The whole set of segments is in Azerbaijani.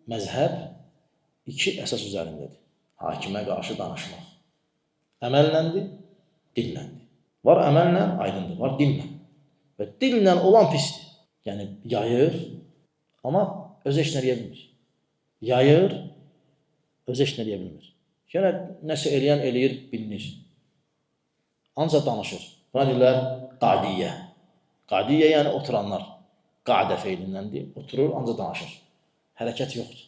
Məzhəb iki əsas üzərindədir. Hakimə qarşı danışmaq. Əməlləndir, dilləndir. Var əməllə, aydındır, var dillə. Və dillə olan pisdir. Yəni yayır, amma özü heç nə eləyə bilmir. Yayır, özü heç nə eləyə bilmir. Yenə nəsə eləyən eləyir, bilinir. Ancaq danışır. Buna deyirlər qadiyyə. Qadiyyə yəni oturanlar. Qadə feilindəndir. Oturur, ancaq danışır. Hərəkət yoxdur.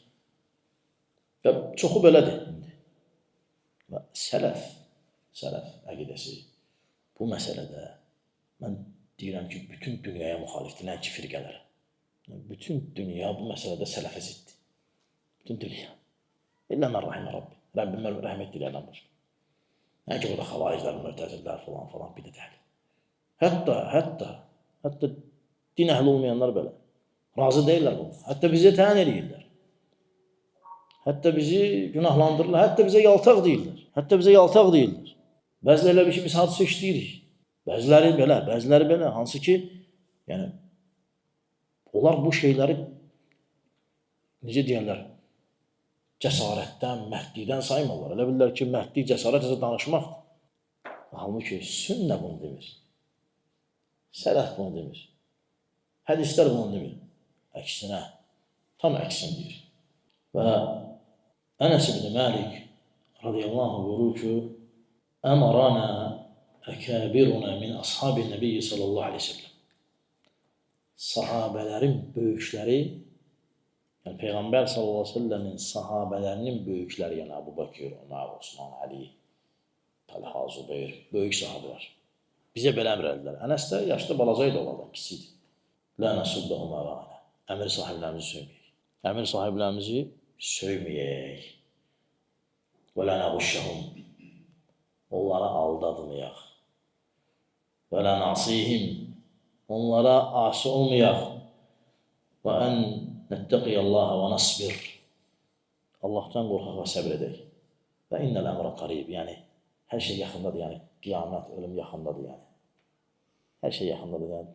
Və çoxu belədir indi. Və sələf, sələf əqidəsi bu məsələdə mən deyirəm ki, bütün dünyaya müxalifdir, nə ki firqələrə. Bütün dünya bu məsələdə sələfə ziddir. Bütün dünya. İllə mən rahimə Rabbi. Rəbbim rəhmət diləyərdən başqa. Nə ki, burada xavariclər, mötəzillər falan falan bidət əhli. Hətta din əhli olmayanlar belə. Razı deyirlər buna. Hətta bizi təyin eləyirlər. Hətta bizi günahlandırırlar. Hətta bizə yaltaq deyirlər. Hətta bizə yaltaq deyirlər. Bəziləri elə bilir ki, biz hadisə işləyirik. Bəziləri belə, bəziləri belə. Hansı ki, yəni onlar bu şeyləri necə deyərlər, cəsarətdən, mərdlikdən saymırlar. Elə bilirlər ki, mərdlik, cəsarət isə danışmaqdır. Halbuki sünnə bunu demir. Sələf bunu demir. Hədislər bunu demir. Əksinə, tam əksini deyir. Və Ənəs ibn Malik radiyallahu anh buyurur ki, Əmərana əkabiruna min ashabi nəbiyyi sallallahu aleyhi ve sellem. Sahabələrin böyükləri, yəni Peyğəmbər sallallahu aleyhi ve sellemin sahabələrinin böyükləri, yəni Əbu Bakir, Ömər, Osman, Ali, Talha, Zubeyr, böyük sahabələr. Bizə belə əmr elədilər. Ənəs də yaşda balaca idi onlardan, kiçik idi. Lə nəsubdə umarana. Əmir sahiblərimizi söyməyək. Əmir sahiblərimizi söyməyək. Və lə nəğuşşəhum. Onları aldatmayaq. Və lə nasihim. Onlara asi olmayaq. Və ən nəttəqiyallaha və nasbir. Allahdan qorxaq və səbr edək. Və innəl əmrə qarib. Yəni, hər şey yaxındadır, yəni qiyamət, ölüm yaxındadır yəni. Hər şey yaxındadır, yəni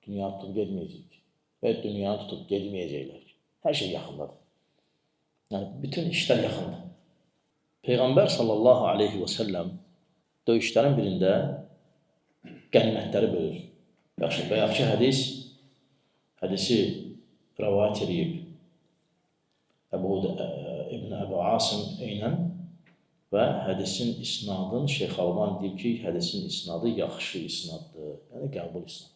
dünya tutub getməyəcək. Və dünyanı tutub getməyəcəklər. Hər şey yaxındadır. Yəni bütün işlər yaxındır. Peyğəmbər sallallahu aleyhi və səlləm döyüşlərin birində qənimətləri bölür. Yaxşı, bayaqki hədis, hədisi rəvayət edib Əbu İbn Əbu Asim eynən və hədisin isnadın Şeyx Alban deyir ki, hədisin isnadı yaxşı isnaddır. Yəni qəbul isnaddır.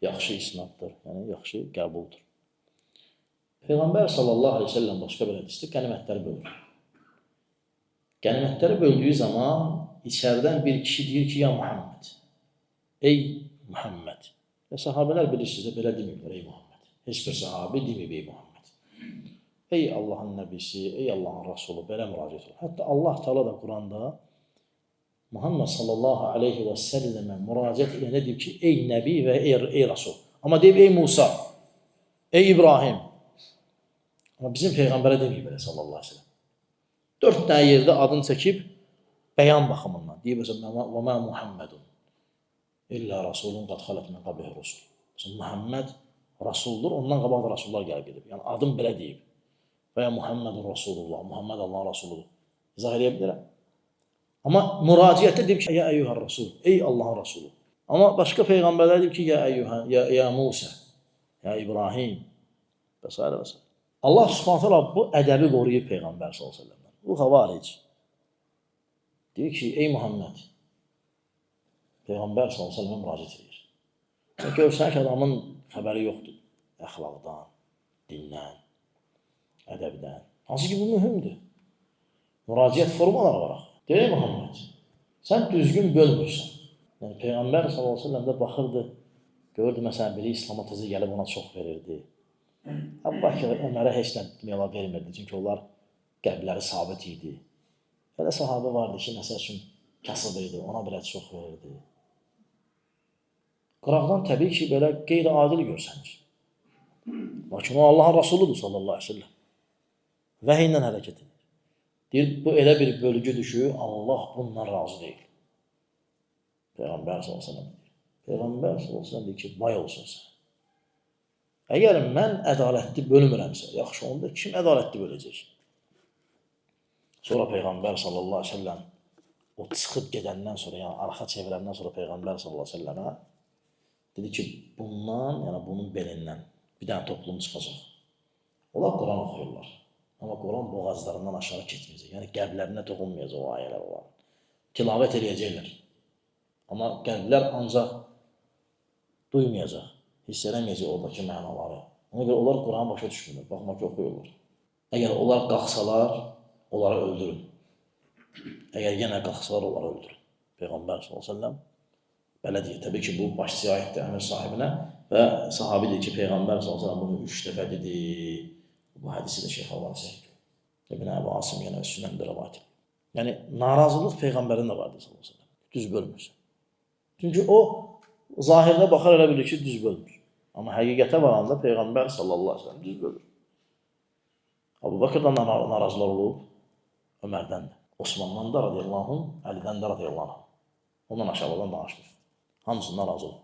Yaxşı isnaddır. Yəni yaxşı qəbuldur. Peyğəmbər sallallahu əleyhi və səlləm başqa bir hədisdə qənimətləri bölür. Qənimətləri böldüyü zaman içəridən bir kişi deyir ki, ya Muhammed. Ey Muhammed. Və sahabələr bilirsiniz də belə deməyiblər, ey Muhammed. Heç bir sahabi deməyib, ey Muhammed. Ey Allahın nəbisi, ey Allahın Rəsulu, belə müraciət olur. Hətta Allah Teala da Quranda Muhammed sallallahu aleyhi və səlləmə müraciət edəndə deyib ki, ey Nəbi və ey Rəsul. Amma deyib, ey Musa, ey İbrahim. Amma bizim Peyğəmbərə deməyib belə sallallahu aleyhi və səlləm. 4 dənə yerdə adını çəkib bəyan baxımından. Deyib, məsələn, və mə Muhammedun illə rasulun qad xalət min qablihi rusul. Məsələn, Muhammed rasuldur, ondan qabaq da rasullar gəlib gedib. Yəni, adım belə deyib. Və ya Muhammedun Rasulullah, Muhammed Allahın Rasuludur. İzah eləyə bilirəm. Amma müraciətdə deyib ki, ya əyyuhər Rasul, ey Allahın Rasulu. Amma başqa peyğəmbərlər deyib ki, ya əyyuhə, ya Musa, ya İbrahim və s. və s. Allah Subhanahu taala bu ədəbi qoruyub peyğəmbər sallallahu əleyhi və səlləmdən. Bu xavaric deyir ki, ey Muhammed, peyğəmbər sallallahu əleyhi və səlləmə müraciət edir. Sən görsən ki, adamın xəbəri yoxdur əxlaqdan, dindən, ədəbdən. Hansı ki, bu mühümdür. Müraciət formaları var axı. Deyir Muhammed, sən düzgün bölmürsən. Yəni Peyğəmbər sallallahu əleyhi və səlləm də baxırdı, görürdü məsələn biri İslam'a təzə gəlib ona çox verirdi. Əbu Bakr Ömərə heç nə demək olar vermirdi, çünki onlar qəlbləri sabit idi. Elə sahabə vardı ki, məsəl üçün kasıb idi, ona belə çox verirdi. Qıraqdan təbii ki, belə qeyri-adil görsənir. Lakin o Allahın Rasuludur sallallahu əleyhi və səlləm. Vəhiylə hərəkət edir. Deyir, bu elə bir bölgüdür ki, Allah bundan razı deyil. Peyğəmbər sallallahu əleyhi və səlləm deyir. Peyğəmbər sallallahu əleyhi və səlləm deyir ki, vay olsun sənə. Əgər mən ədalətli bölmürəmsə, yaxşı, onda kim ədalətli böləcək? Sonra Peyğəmbər sallallahu əleyhi və səlləm o çıxıb gedəndən sonra, yəni arxa çevirəndən sonra Peyğəmbər sallallahu əleyhi və səlləmə dedi ki, bundan, yəni bunun belindən bir dənə toplum çıxacaq. Onlar Quran oxuyurlar. Amma Quran boğazlarından aşağı getməyəcək. Yəni qəlblərinə toxunmayacaq o ayələr onların. Tilavət eləyəcəklər. Amma qəlblər ancaq duymayacaq, hiss eləməyəcək oradakı mənaları. Ona görə onlar Quranı başa düşmürlər, baxma ki, oxuyurlar. Əgər onlar qalxsalar, onları öldürün. Əgər yenə qalxsalar, onları öldürün. Peyğəmbər sallallahu əleyhi və səlləm belə deyir. Təbii ki, bu başçıya aiddir, əmir sahibinə və sahabi deyir ki, Peyğəmbər sallallahu əleyhi və səlləm bunu 3 dəfə dedi. Bu hədisi də Şeyx Albani səhih. İbn Əbu Asim yenə Sünəndə rəvayət edir. Yəni narazılıq Peyğəmbərin də vardı sallallahu əleyhi və səlləm. Düz bölmür. Çünki o zahirdə baxar elə bilir ki, düz bölmür. Amma həqiqətə varanda Peyğəmbər sallallahu əleyhi və səlləm düz bölür. Əbu Bakırdan da narazılar olub, Ömərdən də, Osmandan da radiyallahu anh, Əlidən də radiyallahu anh. Ondan aşağıdan danışmır. Hamısından razı olub.